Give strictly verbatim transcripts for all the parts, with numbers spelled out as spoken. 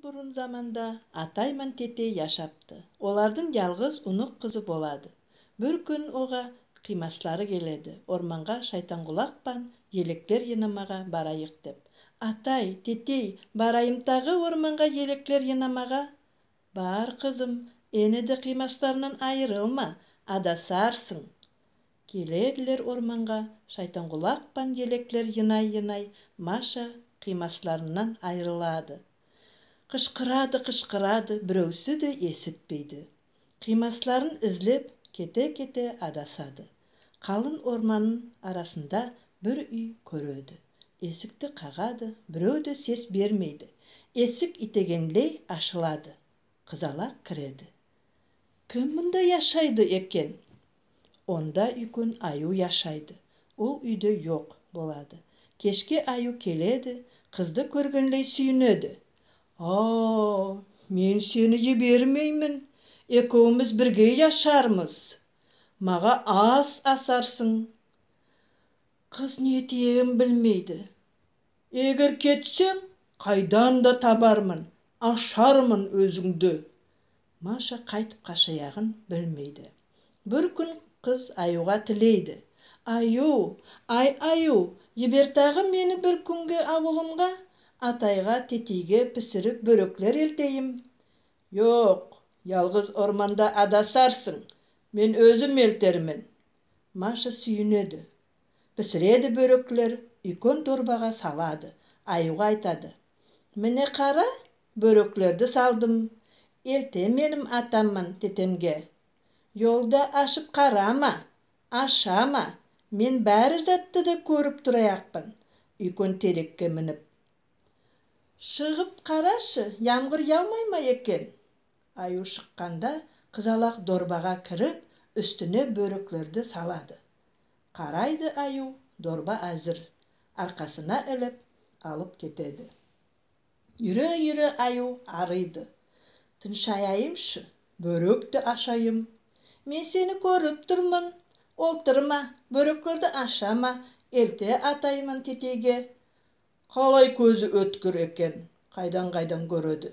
Бурын заманда атай ман тетей яшапты. Олардынъ ялгыз уныккызы болады. Бир куьн ога кыймаслары келеди. Орманга Шайтанкулак пан елеклер йыйнамага барайык деп. «Атай, тетей, барайым тагы орманга елеклер йыйнамага?» «Бар, кызым, эне де кыймасларыннан айырылма, адасарсынъ». Келедилер орманга, Шайтанкулак пан елеклер йыйнай-йыйнай Маша кыймасларыннан айырылады. Кышкырады, кышкырады, биревси де эситпейди. Кыймасларын излеп, кете-кете адасады. Калын орманнынъ арасында бир уьй коьреди. Эсикти кагады, бирев де сес бермейди. Эсик ийтегенлей ашылады. Кызалак киреди. «Ким мунда яшайды экен?» «Онда уьйкен аюв яшайды. Ол уьйде йок болады». Кешке аюв келеди, кызды коьргенлей суьйинеди. «А, мен сени йибермеймен. Экевимиз бирге яшармыз. Мага ас асарсынъ». Кыз не этеегин билмейди. «Эгер кетсенъ, кайдан да табарман, ашарман оьзинъди». Маша кайтип кашаягын билмейди. Бир куьн кыз аювга тилейди. «Аюв, ай аюв, йибер тагы мени бир куьнге авылымга, атайга, тетейге писирип боьреклер элтейим». «Йок, ялгыз орманда адасарсынъ, мен оьзим элтермен». Маша суьйинеди. Писиреди боьреклер, уьйкен дорбага салады. Аювга айтады: «Мине кара, боьреклерди салдым. Элте меним атам ман тетемге. Йолда ашып карама, ашама. Мен баьри затты да коьрип тураякпан». Уьйкен терекке минип. «Шыгып карашы, ямгыр явмай ма экен?» Аюв шыкканда, кызалак дорбага кирип, уьстине боьреклерди салады. Карайды аюв, дорба аьзир. Аркасына илип, алып кетеди. Юре-юре аюв арыйды. «Тыншаяйымшы, боьрек те ашайым». «Мен сени коьрип турман. Олтырма, боьреклерди ашама, элте атай ман тетейге». Калай коьзи оьткир экен, кайдан-кайдан коьреди.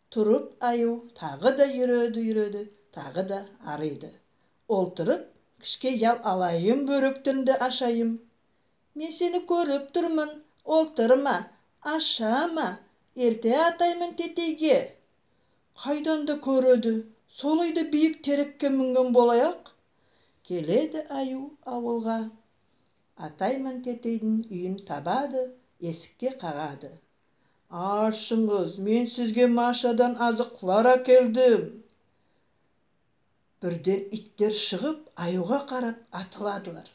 Турып аюв тагы да юреди-юреди, тагы да арыйды. Олтырып, кишкей ял алайым, боьректен де ашайым. Мен сени коьрип турман, олтырма, ашама, элте атай ман тетейге. Кайдан да коьреди, солай да бийик терекке минген болаяк. Келеди аюв авылга. Атай ман тетейдинъ уьйин табады, эсикке кагады. Ашынъыз, мен сизге Машадан азыклар аькелдим. Бирден ийтлер шыгып, аювга карап атыладылар.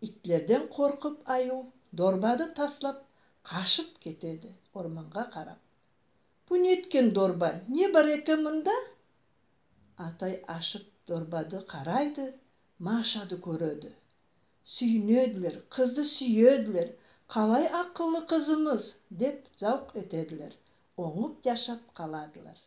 Ийтлерден коркып, аюв дорбады таслап, кашып кетеди орманга карап. Бу неткен дорба, не бар экен мунда? Атай ашып дорбады карайды, Машады коьреди. Суьйинедилер, кызды суьедилер. Калай акыллы кызымыз, деп завык этедилер. Онъып яшап каладылар.